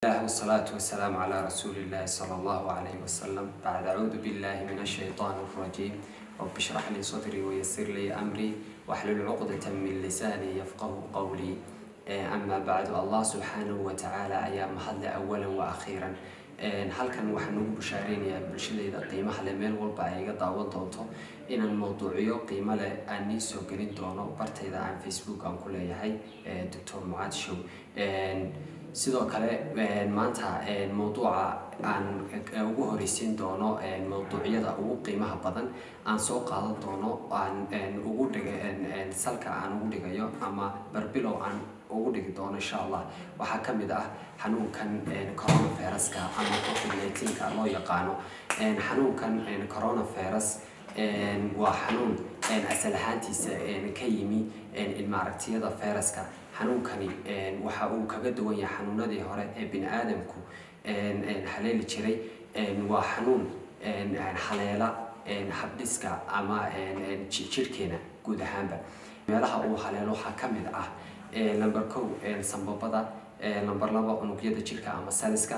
والصلاة والسلام على رسول الله صلى الله عليه وسلم. بعد أعوذ بالله من الشيطان الرجيم، رب اشرح لي صدري ويسر لي أمري واحلل عقدة من لساني يفقه قولي. أما بعد، الله سبحانه وتعالى ayaa mahadle أولا وأخيرا. Halkan waxaan ugu bushaareynayaa bulshadayda qiimaha leh meel walba ay iga daawan doonto inaan mowduucyo qiimo leh aan nii soo gelin doono bartayda aan Facebook aan ku leeyahay, Dr Mucaad Show. Sidoo kale maanta mowduuca aan ugu horeysiin doono, mowduucyada ugu qiimaha badan aan soo qaadan doono, aan ugu dhig salka aan ugu dhigayo ama barbilow aan ugu dhigi doono insha Allah, waxaa ka mid ah xanuunkan coronaviruska ama COVID-19ka loo yaqaano. Xanuunkan coronavirus waa xanuun asal ahaantiisa ka yimi ilma aragtiyada viruska. Xanuunkani waxa uu kaga duwan yahay xanuunadii hore ee bini aadamku haleeli jiray, waa xanuun haleela habdhiska ama jirhkeena guud ahaanba. Meelaha uu haleelo waxaa ka mid ah number 1 sambabada, number 2 unugyada jirka ama saliska.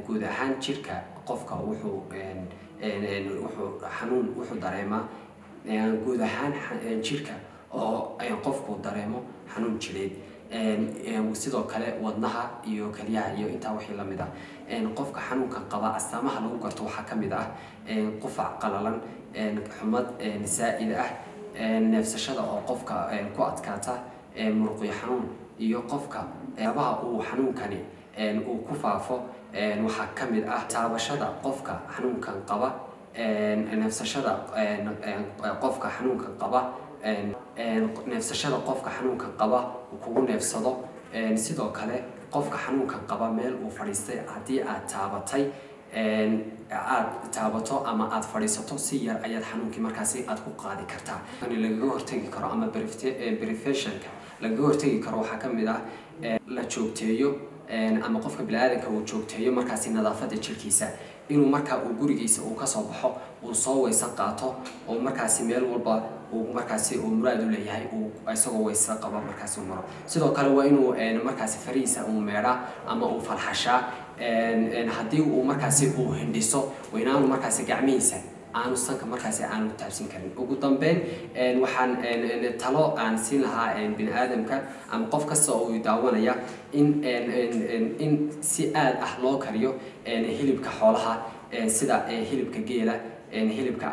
Guud ahaan jirka qofka wuxuu xanuun wuxuu dareemaa guud ahaan jirka oo qofku dareemo xanuun jireed, sidoo kale wadnaha iyo kelyaha iyo intaa wixii lamid ah. Qofka xanuunkan qaba astaamaha lagu garto waxaa ka mid ah qufac qalalan, xumad saa'id ah, neefsashada oo qofka ku adkaata, muruqyo xanuun iyo qofka abaha uu xanuunkani uu ku faafo waxaa ka mid ah taabashada qofka xanuunkan qaba, neefsashada qofka xanuunkan qaba, neefsashada qofka xanuunkan qaba kugu neefsado. Sidoo kale qofka xanuunkan qaba meel uu fadhiistay haddii aad taabatay, aad taabato ama aad fadhiisato, si yar ayaad xanuunkii markaasi aad ku qaadi kartaa. Lagaga hortegi karo ama preventionka lagaga hortegi karo waxaa ka mid ah la joogteeyo ama qofka biniaadanka uu joogteeyo markaasi nadaafadda jirkiisa, inuu markaa uu gurigiisa uu kasoo baxo uu soo weysa qaato oo markaasi meel walba uu markaasi uu muraad u leeyahay uu isagoo weysa qaba markaasi uu maro. Sidoo kale waa inuu markaasi farihiisa uu meedhaa ama uu falxashaa. Haddii uu markaasi uu hindhiso, waa inaanu markaasi gacmihiisa aanu sanka markaasi aanu taabsin karin. Ugu dambeyn waxaan talo aan siin lahaa bini aadamka ama qof kasta oo daawanaya in si aad ah loo kariyo hilibka xoolaha, sida hilibka geela, hilibka.